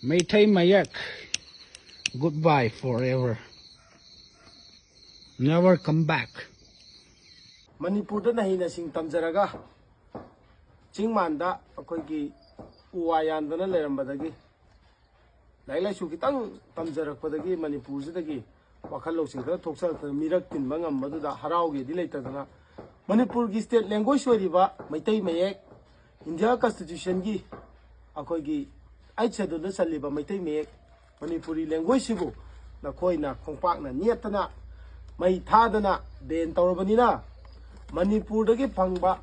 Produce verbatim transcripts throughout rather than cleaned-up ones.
ꯃꯩꯇꯩ ꯃꯌꯦꯛ, goodbye forever, never come back. ꯃꯅꯤꯄꯨꯔꯗ ꯅꯍꯩꯅꯁꯤꯡ ꯇꯝꯖꯔꯒ ꯆꯤꯡ ꯃꯥꯟꯗ ꯑꯩꯈꯣꯏꯒꯤ ꯎ ꯋꯥ ꯌꯥꯟꯗꯅ ꯂꯩꯔꯝꯕꯗꯒꯤ, ꯂꯥꯏꯔꯤꯛ ꯂꯥꯏꯁꯨ ꯈꯤꯇꯪ ꯇꯝꯖꯔꯛꯄꯗꯒꯤ ꯃꯅꯤꯄꯨꯔꯁꯤꯗꯒꯤ ꯋꯥꯈꯜ ꯂꯧꯁꯤꯡ ꯈꯔ ꯊꯣꯛꯆꯔꯛꯇꯅ ꯃꯤꯔꯛ ꯇꯤꯟꯕ ꯉꯝꯕꯗꯨꯗ ꯍꯔꯥꯎꯒꯦꯗꯤ ꯂꯩꯇꯗꯅ, ꯃꯅꯤꯄꯨꯔꯒꯤ state language ꯑꯣꯏꯔꯤꯕ ꯃꯩꯇꯩ ꯃꯌꯦꯛ, ꯏꯟꯗꯤꯌꯥ constitution ꯒꯤ ꯑꯩꯈꯣꯏꯒꯤ eighth schedule ꯗ ꯆꯜꯂꯤꯕ ꯃꯩꯇꯩ ꯃꯌꯦꯛ, ꯃꯅꯤꯄꯨꯔꯤ language ꯁꯤꯕꯨ ꯅꯈꯣꯏꯅ ꯈꯣꯡꯄꯥꯛꯅ ꯅꯦꯠꯇꯅ ꯃꯩ ꯊꯥꯗꯅ ban ꯇꯧꯔꯕꯅꯤꯅ, ꯃꯅꯤꯄꯨꯔꯗꯒꯤ ꯐꯪꯕ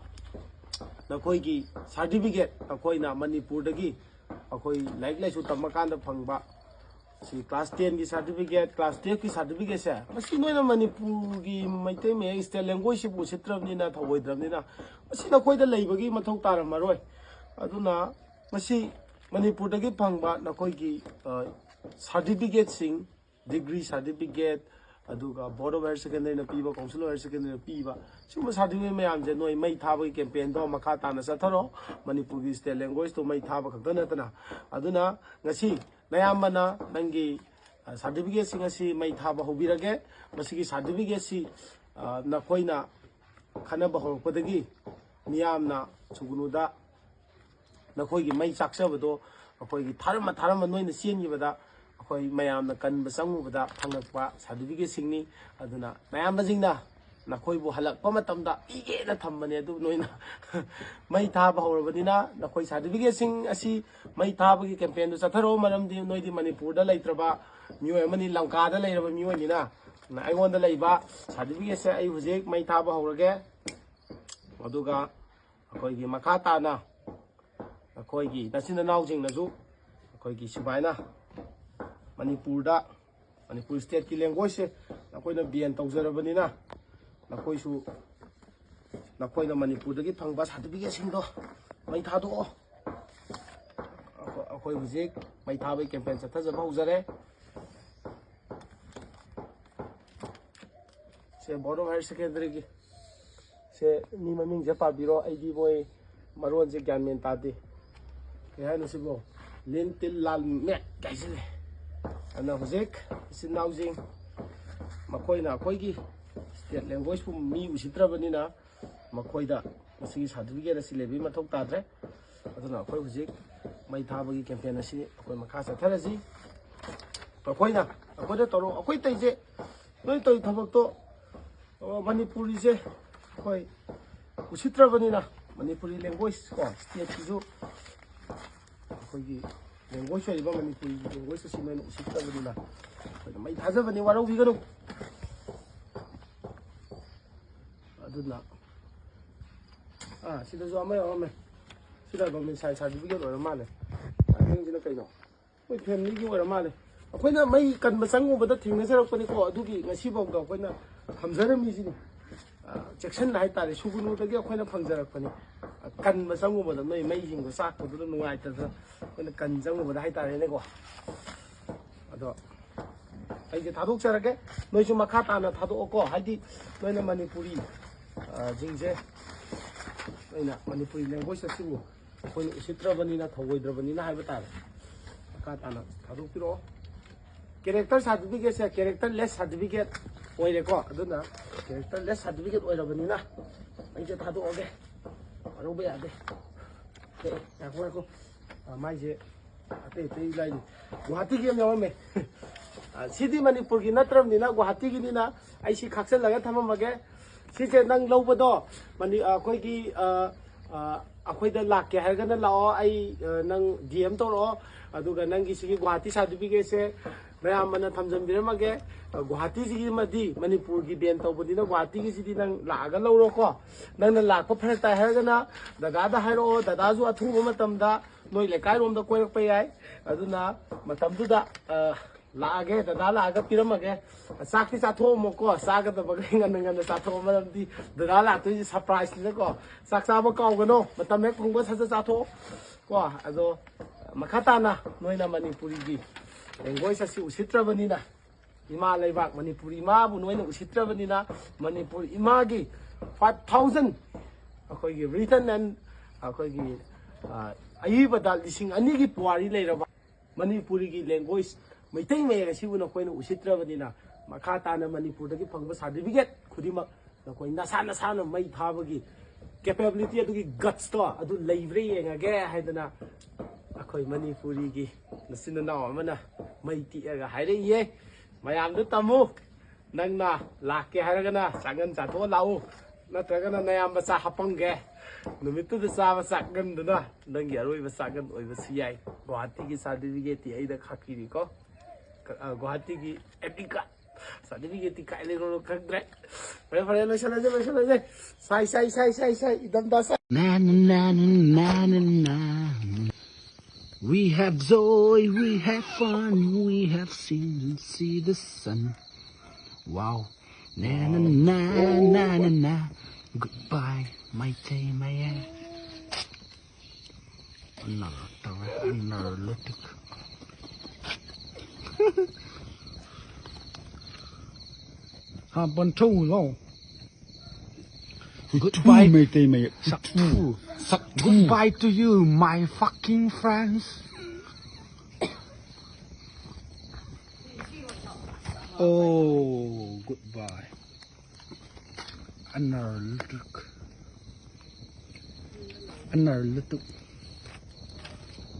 ꯅꯈꯣꯏꯒꯤ certificate, ꯅꯈꯣꯏꯅ ꯃꯅꯤꯄꯨꯔꯗꯒꯤ ꯑꯩꯈꯣꯏ ꯂꯥꯏꯔꯤꯛ ꯂꯥꯏꯁꯨ ꯇꯝꯕ ꯀꯥꯟꯗ ꯐꯪꯕ ꯁꯤ class ten ꯒꯤ certificate, class twelve ꯀꯤ certificate ꯁꯦ, ꯃꯁꯤ ꯅꯣꯏꯅ ꯃꯅꯤꯄꯨꯔꯒꯤ ꯃꯩꯇꯩ ꯃꯌꯦꯛ state language ꯁꯤꯕꯨ ꯎꯁꯤꯠꯇ꯭ꯔꯕꯅꯤꯅ, ꯊꯧꯑꯣꯏꯗ꯭ꯔꯕꯅꯤꯅ, ꯃꯁꯤ ꯅꯈꯣꯏꯗ ꯂꯩꯕꯒꯤ ꯃꯊꯧ ꯇꯥꯔꯝꯃꯔꯣꯏ꯫ ꯑꯗꯨꯅ ꯃꯁꯤ ꯃꯅꯤꯄꯨꯔꯗꯒꯤ ꯐꯪꯕ ꯅꯈꯣꯏꯒꯤ, ꯑ, certificate ꯁꯤꯡ, degree certificate, ꯑꯗꯨꯒ Board of Higher Secondary ꯅ ꯄꯤꯕ, Council of Higher Secondary ꯅ ꯄꯤꯕ, ꯁꯤꯒꯨꯝꯕ certificate ꯃꯌꯥꯝꯁꯦ ꯅꯣꯏ ꯃꯩ ꯊꯥꯕꯒꯤ campaign ꯗꯣ ꯃꯈꯥ ꯇꯥꯅ ꯆꯠꯊꯔꯣ꯫ ꯃꯅꯤꯄꯨꯔꯒꯤ state language ꯇꯣ ꯃꯩ ꯊꯥꯕ ꯈꯛꯇ ꯅꯠꯇꯅ꯫ ꯑꯗꯨꯅ ꯉꯁꯤ ꯅꯌꯥꯝꯕꯅ ꯅꯪꯒꯤ, ꯑ, certificate ꯁꯤꯡ ꯑꯁꯤ ꯃꯩ ꯊꯥꯕ ꯍꯧꯕꯤꯔꯒꯦ꯫ ꯃꯁꯤꯒꯤ certificate ꯁꯤ, ꯑ, ꯅꯈꯣꯏꯅ ꯈꯟꯅꯕ ꯍꯧꯔꯛꯄꯗꯒꯤ ꯃꯤꯌꯥꯝꯅ ꯁꯨꯒꯅꯨꯗ ꯅꯈꯣꯏꯒꯤ ꯃꯩ ꯆꯥꯛꯆꯕꯗꯣ ꯑꯩꯈꯣꯏꯒꯤ ꯊꯥꯔꯝꯃ ꯊꯥꯔꯝꯃ ꯅꯣꯏꯅ ꯆꯦꯟꯈꯤꯕꯗ ꯑꯩꯈꯣꯏ ꯃꯌꯥꯝꯅ ꯀꯟꯕ ꯆꯪꯉꯨꯕꯗ ꯐꯪꯂꯛꯄ certificate ꯁꯤꯡꯅꯤ꯫ ꯑꯗꯨꯅ ꯃꯌꯥꯝꯕꯁꯤꯡꯅ ꯅꯈꯣꯏꯕꯨ ꯍꯜꯂꯛꯄ ꯃꯇꯝꯗ ꯄꯤꯒꯦꯅ ꯊꯝꯕꯅꯦ, ꯑꯗꯨ ꯅꯣꯏꯅ ꯃꯩ ꯊꯥꯕ ꯍꯧꯔꯕꯅꯤꯅ ꯅꯈꯣꯏ certificate ꯁꯤꯡ ꯑꯁꯤ ꯃꯩ ꯊꯥꯕꯒꯤ campaign ꯗꯨ ꯆꯠꯊꯔꯛꯑꯣ꯫ ꯃꯔꯝꯗꯤ ꯅꯣꯏꯗꯤ ꯃꯅꯤꯄꯨꯔꯗ ꯂꯩꯇ꯭ꯔꯕ ꯃꯤꯑꯣꯏ ꯑꯃꯅꯤ, ꯂꯪꯀꯥꯗ ꯂꯩꯔꯕ ꯃꯤꯑꯣꯏꯅꯤꯅ꯫ ꯑꯩꯉꯣꯟꯗ ꯂꯩꯕ certificate ꯁꯦ ꯑꯩ ꯍꯧꯖꯤꯛ ꯃꯩ ꯊꯥꯕ ꯍꯧꯔꯒꯦ꯫ ꯑꯗꯨꯒ ꯑꯩꯈꯣꯏꯒꯤ ꯃꯈꯥ ꯇꯥꯅ ꯑꯩꯈꯣꯏꯒꯤ ꯅꯆꯤꯟ ꯅꯅꯥꯎꯁꯤꯡꯅꯁꯨ ꯑꯩꯈꯣꯏꯒꯤ ꯁꯨꯃꯥꯏꯅ ꯃꯅꯤꯄꯨꯔꯗ, ꯃꯅꯤꯄꯨꯔ state ꯀꯤ language ꯁꯦ ꯅꯈꯣꯏꯅ ban ꯇꯧꯖꯔꯕꯅꯤꯅ, ꯅꯈꯣꯏꯁꯨ ꯅꯈꯣꯏꯅ ꯃꯅꯤꯄꯨꯔꯗꯒꯤ ꯐꯪꯕ certificate ꯁꯤꯡꯗꯣ ꯃꯩ ꯊꯥꯗꯣꯛꯑꯣ꯫ ꯑꯩꯈꯣꯏ, ꯑꯩꯈꯣꯏ ꯍꯧꯖꯤꯛ ꯃꯩ ꯊꯥꯕꯒꯤ campaign ꯆꯠꯊꯖꯕ ꯍꯧꯖꯔꯦ꯫ Say Board of Higher Secondary ꯒꯤ꯫ ꯁꯦ ꯃꯤ ꯃꯃꯤꯡꯁꯦ ꯄꯥꯕꯤꯔꯣ, ꯑꯩꯗꯤ ꯃꯣꯏ ꯃꯔꯣꯟꯁꯦ ꯒ꯭ꯌꯥꯟ ꯃꯦꯟ ꯇꯥꯗꯦ꯫ ꯀꯩ ꯍꯥꯏꯅꯣ ꯁꯤꯕꯣ? ꯂꯤꯟ ꯇꯤꯜ ꯂꯥꯜ ꯃꯦꯠ ꯍꯥꯏꯁꯤꯜꯂꯦ꯫ ꯑꯗꯨꯅ ꯍꯧꯖꯤꯛ ꯏꯆꯤꯟ ꯏꯅꯥꯎꯁꯤꯡ, ꯃꯈꯣꯏꯅ ꯑꯩꯈꯣꯏꯒꯤ state language ꯄꯨ ꯃꯤ ꯎꯁꯤꯠꯇ꯭ꯔꯕꯅꯤꯅ, ꯃꯈꯣꯏꯗ ꯃꯁꯤꯒꯤ certificate ꯑꯁꯤ ꯂꯩꯕꯒꯤ ꯃꯊꯧ ꯇꯥꯗ꯭ꯔꯦ꯫ ꯑꯗꯨꯅ ꯑꯩꯈꯣꯏ ꯍꯧꯖꯤꯛ ꯃꯩ ꯊꯥꯕꯒꯤ campaign ꯑꯁꯤ ꯑꯩꯈꯣꯏ ꯃꯈꯥ ꯆꯠꯊꯔꯁꯤ꯫ ꯑꯩꯈꯣꯏꯅ, ꯑꯩꯈꯣꯏꯗ ꯇꯧꯔꯣ, ꯑꯩꯈꯣꯏ ꯇꯧꯔꯤꯁꯦ, ꯅꯣꯏ ꯇꯧꯔꯤ ꯊꯕꯛꯇꯣ, ꯑꯣ, ꯃꯅꯤꯄꯨꯔꯤꯁꯦ ꯑꯩꯈꯣꯏ ꯎꯁꯤꯠꯇ꯭ꯔꯕꯅꯤꯅ, ꯃꯅꯤꯄꯨꯔꯤ language ꯀꯣ, stateꯀꯤꯁꯨ ꯑꯩꯈꯣꯏꯒꯤ language ꯑꯣꯏꯔꯤꯕ ꯃꯅꯤꯄꯨꯔꯤ language ꯑꯁꯤ ꯅꯣꯏꯅ ꯎꯁꯤꯠꯇ꯭ꯔꯕꯅꯤꯅ, ꯑꯩꯈꯣꯏꯅ ꯃꯩ ꯊꯥꯖꯕꯅꯤ, ꯋꯥꯔꯧꯕꯤꯒꯅꯨ꯫ ꯑꯗꯨꯅ, ꯑꯥ, ꯁꯤꯗꯁꯨ ꯑꯃ ꯌꯥꯎꯔꯝꯃꯦ꯫ ꯁꯤꯗ government side certificate ꯑꯣꯏꯔ ꯃꯥꯜꯂꯦ꯫ ꯑꯅꯤꯁꯤꯅ ꯀꯩꯅꯣ? ꯑꯩꯈꯣꯏ familyꯒꯤ ꯑꯣꯏꯔ ꯃꯥꯜꯂꯦ꯫ ꯑꯩꯈꯣꯏꯅ ꯃꯩ ꯀꯟꯕ ꯆꯪꯉꯨꯕꯗ ꯊꯦꯡꯅꯖꯔꯛꯄꯅꯤꯀꯣ, ꯑꯗꯨꯒꯤ ꯉꯁꯤꯐꯥꯎꯗ ꯑꯩꯈꯣꯏꯅ ꯊꯝꯖꯔꯝꯃꯤꯁꯤꯅꯤ꯫ ꯑ, ꯆꯦꯛꯁꯤꯟꯅ ꯍꯥꯏꯇꯥꯔꯦ, ꯁꯨꯒꯨꯅꯨꯗꯒꯤ ꯑꯩꯈꯣꯏꯅ ꯐꯪꯖꯔꯛꯄꯅꯤ꯫ ꯑ, ꯀꯟꯕ ꯆꯪꯉꯨꯕꯗ ꯅꯣꯏ ꯃꯩꯁꯤꯡꯗꯣ ꯆꯥꯛꯄꯗꯨꯗ ꯅꯨꯡꯉꯥꯏꯇꯗꯅ ꯑꯩꯈꯣꯏꯅ ꯀꯟ ꯆꯪꯉꯨꯕꯗ ꯍꯥꯏꯇꯥꯔꯦꯅꯦꯀꯣ꯫ ꯑꯗꯣ ꯑꯩꯁꯦ ꯊꯥꯗꯣꯛꯆꯔꯒꯦ, ꯅꯣꯏꯁꯨ ꯃꯈꯥ ꯇꯥꯅ ꯊꯥꯗꯣꯛꯑꯣꯀꯣ꯫ ꯍꯥꯏꯗꯤ ꯅꯣꯏꯅ ꯃꯅꯤꯄꯨꯔꯤ, ꯑ, ꯁꯤꯡꯁꯦ, ꯅꯣꯏꯅ ꯃꯅꯤꯄꯨꯔꯤ language ꯑꯁꯤꯕꯨ ꯑꯩꯈꯣꯏꯅ ꯎꯁꯤꯠꯇ꯭ꯔꯕꯅꯤꯅ, ꯊꯧꯑꯣꯏꯗ꯭ꯔꯕꯅꯤꯅ ꯍꯥꯏꯕ ꯇꯥꯔꯦ꯫ ꯃꯈꯥ ꯇꯥꯅ ꯊꯥꯗꯣꯛꯄꯤꯔꯛꯑꯣ꯫ Character certificateꯁꯦ characterless certificate ꯑꯣꯏꯔꯦꯀꯣ꯫ ꯑꯗꯨꯅ characterless certificate ꯑꯣꯏꯔꯕꯅꯤꯅ ꯑꯩꯁꯦ ꯊꯥꯗꯣꯛꯑꯒꯦ꯫ ꯋꯥꯔꯧꯕ ꯌꯥꯗꯦ꯫ ꯑꯦ, ꯉꯥꯏꯈꯣ, ꯉꯥꯏꯈꯣ꯫ ꯑ, ꯃꯥꯏꯁꯦ ꯑꯇꯩ ꯑꯇꯩ ꯂꯥꯏꯔꯤ꯫ ꯒꯨꯋꯥꯍꯥꯇꯤꯒꯤ ꯑꯃ ꯌꯥꯎꯔꯝꯃꯦ꯫ ꯑ, ꯁꯤꯗꯤ ꯃꯅꯤꯄꯨꯔꯒꯤ ꯅꯠꯇ꯭ꯔꯕꯅꯤꯅ, ꯒꯨꯋꯥꯍꯥꯇꯤꯒꯤꯅꯤꯅ ꯑꯩ ꯁꯤ ꯈꯥꯛꯆꯜꯂꯒ ꯊꯝꯃꯝꯃꯒꯦ꯫ ꯁꯤꯁꯦ ꯅꯪ ꯂꯧꯕꯗꯣ, ꯃꯅꯤ-, ꯑ, ꯑꯩꯈꯣꯏꯒꯤ, ꯑ, ꯑ, ꯑꯩꯈꯣꯏꯗ ꯂꯥꯛꯀꯦ ꯍꯥꯏꯔꯒꯅ ꯂꯥꯛꯑꯣ, ꯑꯩ, ꯑ, ꯅꯪ D M ꯇꯧꯔꯛꯑꯣ, ꯑꯗꯨꯒ ꯅꯪꯒꯤ ꯁꯤꯒꯤ ꯒꯨꯋꯥꯍꯥꯇꯤ certificateꯁꯦ ꯃꯌꯥꯝꯕꯅ ꯊꯝꯖꯟꯕꯤꯔꯝꯃꯒꯦ꯫ ꯑ, ꯒꯨꯋꯥꯍꯥꯇꯤꯁꯤꯒꯤꯃꯗꯤ ꯃꯅꯤꯄꯨꯔꯒꯤ ban ꯇꯧꯕꯅꯤꯅ, ꯒꯨꯋꯥꯍꯥꯇꯤꯒꯤꯁꯤꯗꯤ ꯅꯪ ꯂꯥꯛꯑꯒ ꯂꯧꯔꯣꯀꯣ꯫ ꯅꯪꯅ ꯂꯥꯛꯄ ꯐꯔꯛ ꯇꯥꯏ ꯍꯥꯏꯔꯒꯅ ꯗꯗꯥꯗ ꯍꯥꯏꯔꯛꯑꯣ, ꯗꯗꯥꯁꯨ ꯑꯊꯨꯕ ꯃꯇꯝꯗ ꯅꯣꯏ ꯂꯩꯀꯥꯏꯔꯣꯝꯗ ꯀꯣꯏꯔꯛꯄ ꯌꯥꯏ꯫ ꯑꯗꯨꯅ ꯃꯇꯝꯗꯨꯗ, ꯑ, ꯂꯥꯛꯑꯒꯦ, ꯗꯗꯥ ꯂꯥꯛꯑꯒ ꯄꯤꯔꯝꯃꯒꯦ꯫ ꯆꯥꯛꯇꯤ ꯆꯥꯊꯣꯛꯑꯝꯃꯣꯀꯣ, ꯆꯥꯒꯗꯕꯈꯩ ꯉꯟꯅ ꯉꯟꯅ ꯆꯥꯊꯣꯛꯑꯣ, ꯃꯔꯝꯗꯤ ꯗꯗꯥ ꯂꯥꯛꯇꯣꯏꯁꯦ surpriseꯅꯤꯅꯀꯣ꯫ ꯆꯥꯛ ꯆꯥꯕ ꯀꯥꯎꯒꯅꯣ, ꯃꯇꯝ ꯍꯦꯛ ꯐꯪꯕ ꯁꯠ ꯁꯠ ꯆꯥꯊꯣꯛꯑꯣ ꯀꯣ꯫ ꯑꯗꯣ ꯃꯈꯥ ꯇꯥꯅ ꯅꯣꯏꯅ ꯃꯅꯤꯄꯨꯔꯤꯒꯤ language ꯑꯁꯤ ꯎꯁꯤꯠꯇ꯭ꯔꯕꯅꯤꯅ, ꯏꯃꯥ ꯂꯩꯕꯥꯛ ꯃꯅꯤꯄꯨꯔ ꯏꯃꯥꯕꯨ ꯅꯣꯏꯅ ꯎꯁꯤꯠꯇ꯭ꯔꯕꯅꯤꯅ, ꯃꯅꯤꯄꯨꯔ ꯏꯃꯥꯒꯤ five thousand ꯑꯩꯈꯣꯏꯒꯤ written and ꯑꯩꯈꯣꯏꯒꯤ, ꯑ, ꯑꯏꯕꯗ ꯂꯤꯁꯤꯡ ꯑꯅꯤꯒꯤ ꯄꯨꯋꯥꯔꯤ ꯂꯩꯔꯕ ꯃꯅꯤꯄꯨꯔꯤꯒꯤ language, ꯃꯩꯇꯩ ꯃꯌꯦꯛ ꯑꯁꯤꯕꯨ ꯅꯈꯣꯏꯅ ꯎꯁꯤꯠꯇ꯭ꯔꯕꯅꯤꯅ, ꯃꯈꯥ ꯇꯥꯅ ꯃꯅꯤꯄꯨꯔꯗꯒꯤ ꯐꯪꯕ certificate ꯈꯨꯗꯤꯡꯃꯛ ꯅꯈꯣꯏ ꯅꯁꯥ ꯅꯁꯥꯅ ꯃꯩ ꯊꯥꯕꯒꯤ capability, ꯑꯗꯨꯒꯤ gutsꯇꯣ ꯑꯗꯨ ꯂꯩꯕ꯭ꯔꯥ ꯌꯦꯡꯉꯒꯦ ꯍꯥꯏꯗꯅ ꯑꯩꯈꯣꯏ ꯃꯅꯤꯄꯨꯔꯤꯒꯤ ꯅꯆꯤꯟ ꯅꯅꯥꯎ ꯑꯃꯅ ꯃꯩ ꯇꯤꯛꯑꯒ ꯍꯥꯏꯔꯛꯏꯌꯦ꯫ ꯃꯌꯥꯝꯗ ꯇꯝꯃꯨ꯫ ꯅꯪꯅ ꯂꯥꯛꯀꯦ ꯍꯥꯏꯔꯒꯅ ꯆꯥꯛꯉꯟ ꯆꯥꯊꯣꯛꯑ ꯂꯥꯛꯎ, ꯅꯠꯇ꯭ꯔꯒꯅ ꯅꯌꯥꯝꯕ ꯆꯥ ꯍꯥꯞꯄꯝꯒꯦ꯫ ꯅꯨꯃꯤꯠꯇꯨꯗ ꯆꯥꯕ ꯆꯥꯛꯉꯟꯗꯨꯅ ꯅꯪꯒꯤ ꯑꯔꯣꯏꯕ ꯆꯥꯛꯉꯟ ꯑꯣꯏꯕꯁꯨ ꯌꯥꯏ꯫ ꯒꯨꯋꯥꯍꯥꯇꯤꯒꯤ certificateꯇꯤ ꯑꯩꯗ ꯈꯥꯛꯄꯤꯔꯤꯀꯣ꯫ ꯀ-, ꯑ, ꯒꯨꯋꯥꯍꯥꯇꯤꯒꯤ I D card certificateꯇꯤ ꯀꯥꯏ ꯂꯩꯔꯨꯔꯣ ꯈꯪꯗ꯭ꯔꯦ꯫ ꯐꯔꯦ, ꯐꯔꯦ, ꯂꯣꯏꯁꯜꯂꯁꯦ, ꯂꯣꯏꯁꯜꯂꯁꯦ꯫ ꯁꯥꯏ, ꯁꯥꯏ, ꯁꯥꯏ, ꯁꯥꯏ, ꯁꯥꯏ, ꯏꯊꯝꯊꯥ ꯁꯥꯏ꯫ Na, na, na, na, na, na, na. We have joy, we have fun, we have seen, see the sun. Wow. Na, na, na, na, na, na. Goodbye, Meitei ꯃꯌꯦꯛ꯫ ꯑꯅꯔ ꯇꯧꯔꯦ, ꯑꯅꯔ ꯂꯨꯇꯤꯛ꯫ ꯍꯥ, ꯄꯟꯊꯧ ꯂꯣ꯫ Goodbye. ꯃꯩꯇꯩ ꯃꯌꯦꯛ꯫ ꯁꯛꯊꯨ꯫ ꯁꯛꯊꯨ꯫ Goodbye to you, my fucking friends. Oh, goodbye. Another look. Another look.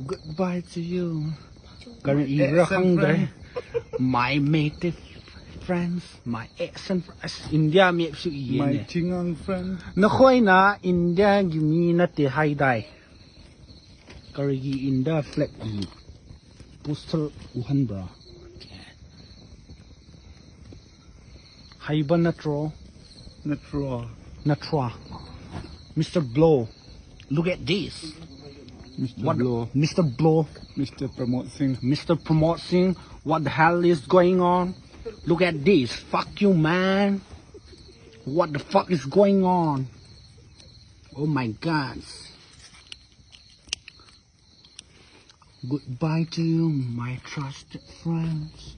Goodbye to you. ꯀꯔꯤ ꯏꯕ꯭ꯔꯥ ꯈꯪꯗ꯭ꯔꯦ꯫ My native friends, my ex and friends. India ꯃꯦꯞꯁꯨ ꯏꯌꯦꯅꯦ꯫ My ꯊꯤꯉꯥꯡ friend. ꯅꯈꯣꯏꯅ ꯏꯟꯗꯤꯌꯥꯒꯤ ꯃꯤ ꯅꯠꯇꯦ ꯍꯥꯏꯗꯥꯏ? ꯀꯔꯤꯒꯤ ꯏꯟꯗꯤꯌꯥ flag ꯏ? Poster ꯎꯍꯟꯕ꯭ꯔꯥ? ꯍꯩꯕ ꯅꯠꯇ꯭ꯔꯣ? ꯅꯠꯇ꯭ꯔꯣ? ꯅꯠꯇ꯭ꯔꯣ? Mister Blow, look at this. Mister What? Blow. Mister Blow. Mister Pramod Singh. Mister Pramod Singh, what the hell is going on? Look at this. Fuck you, man. What the fuck is going on? Oh my God. Goodbye to you, my trusted friends.